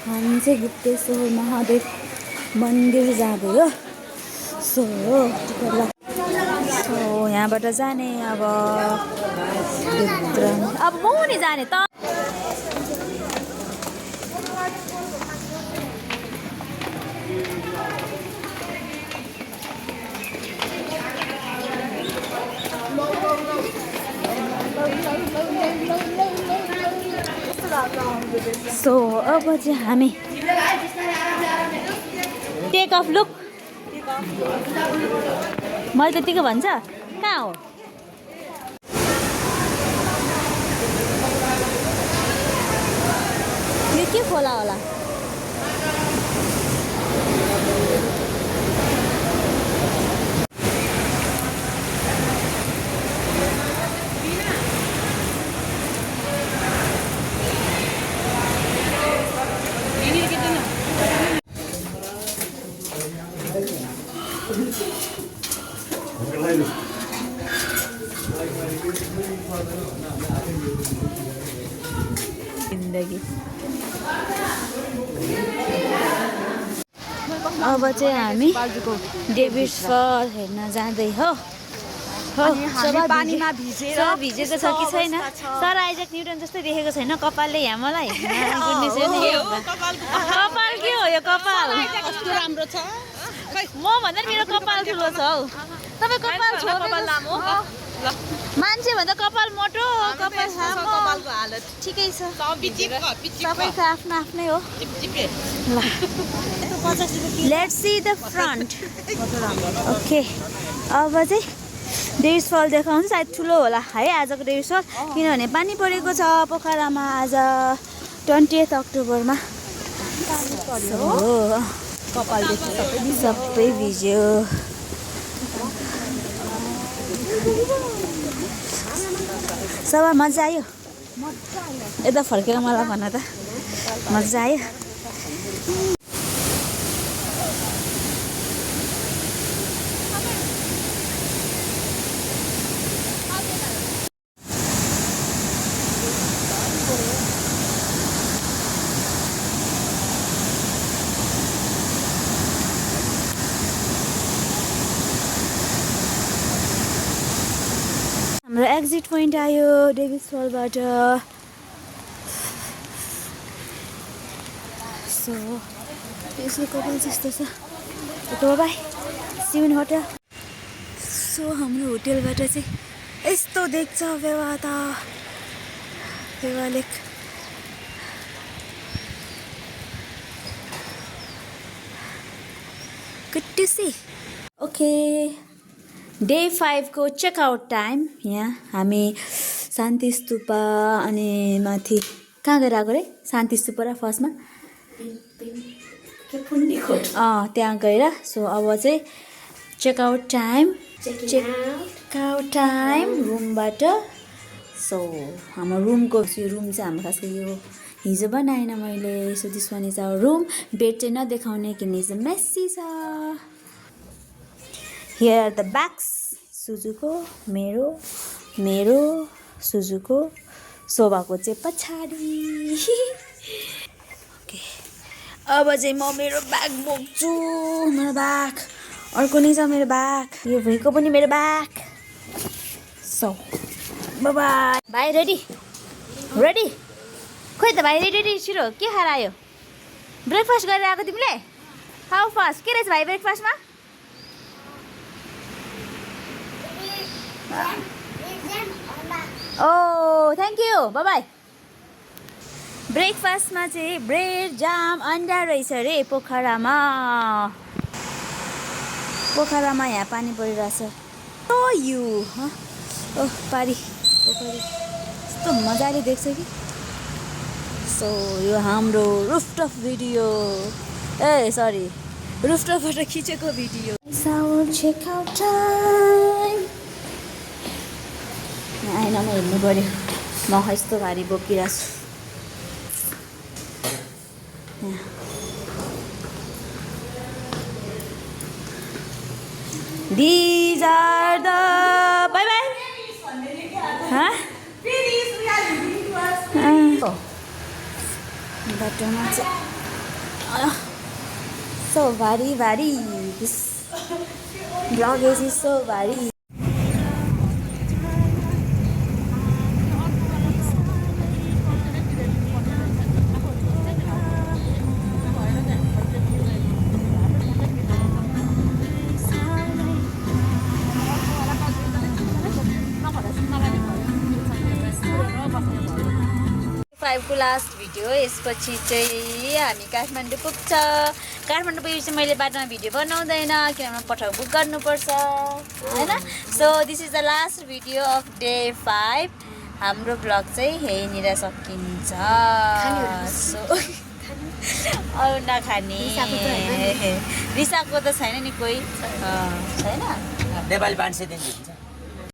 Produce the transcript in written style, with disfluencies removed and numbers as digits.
हामी चाहिँ गुप्तेश्वर महादेव मन्दिर जाँदै हो। सो यहाँबाट जाने अब म नि जाने त। सो अब चाहिँ हामी टेक अफ लुक मैले त्यतिकै भन्छ कहाँ हो यो के खोला होला जिन्दगी अब चाहिँ हामी डेभिड्स फल हेर्न जाँदै हो। पानीमा भिजेर भिजेको छ कि छैन सर आइजक न्युटन जस्तै देखेको छैन कपालले यहाँ मलाई कपाल के हो यो कपाल कस्तो राम्रो छ म भन्दा मेरो कपाल ठुलो छ हौ तपाईँ कपाल छोरो लामो मान्छे भन्दा कपाल मोटो कपाल लामो कपालको हालत ठिकै छ सबैको आफ्नो आफ्नै हो ल let's see the front okay अब चाहिँ डेभिड्स फल देखाउँछ सायद ठुलो होला है आजको डेभिड्स फल किनभने पानी परेको छ पोखरामा आज 20 अक्टोबरमा कपालदेखि सबै भिज्यो सबै मजा आयो यता फर्केर मलाई भन त मजा आयो हाम्रो एक्जिट पोइन्ट आयो डेभिड्स फलबाट सो यसको कपाल त्यस्तो छ okay bye see you in hotel so हाम्रो होटलबाट चाहिँ यस्तो देख्छ Phewa lake good to see okay day 5 को चेकआउट टाइम यहाँ हामी शान्ति स्तूपा अनि माथि कहाँ गएर आएको रे शान्ति स्तूपा र फर्स्टमा त्यहाँ गएर सो अब चाहिँ चेकआउट टाइम रुमबाट सो हाम्रो रुमको यो रुम चाहिँ हाम्रो खासको यो हिजो बनाएन मैले so this one is our room bed चाहिँ नदेखाउने किनभने हिजो मेस्सी छ Here are the bags. सुजुको मेरो सुजुको शोभाको चाहिँ पछाडि ओके अब चाहिँ म मेरो ब्याग बोक्छु मेरो ब्याग अर्को नि छ मेरो ब्याग यो भुइँको पनि मेरो ब्याग सो बाइ बाइ भाइ रेडी खोइ त भाइ रेडी छिरो के खाएर आयो ब्रेकफास्ट गरेर आएको तिमीले हाउ फास्ट के रहेछ भाइ ब्रेकफास्टमा थ्याङ्क यू बाई ब्रेकफास्टमा चाहिँ ब्रेड जाम अन्डा रहेछ अरे पोखरामा यहाँ पानी परिरहेछ यु पोखरी यस्तो मजाले देख्छ कि सो यो हाम्रो रुफटप भिडियो सरी रुफटपबाट खिचेको भिडियो आएनामा हेर्नु पऱ्यो म यस्तो भारी बोकिरहेको छु These are the bye bye. Huh? बाटोमा चाहिँ So भारी this luggage is so भारी. को लास्ट भिडियो यसपछि चाहिँ हामी काठमाडौँ पुग्छ काठमाडौँ पुगेपछि मैले बाटोमा भिडियो बनाउँदैन किनभने पठाउ बुक गर्नुपर्छ हैन so this is the last video of day 5 हाम्रो ब्लग चाहिँ यहीँनिर सकिन्छ सो अरू नखाने रिसाको त छैन नि कोही छैन नेपाली 500 दिन्छ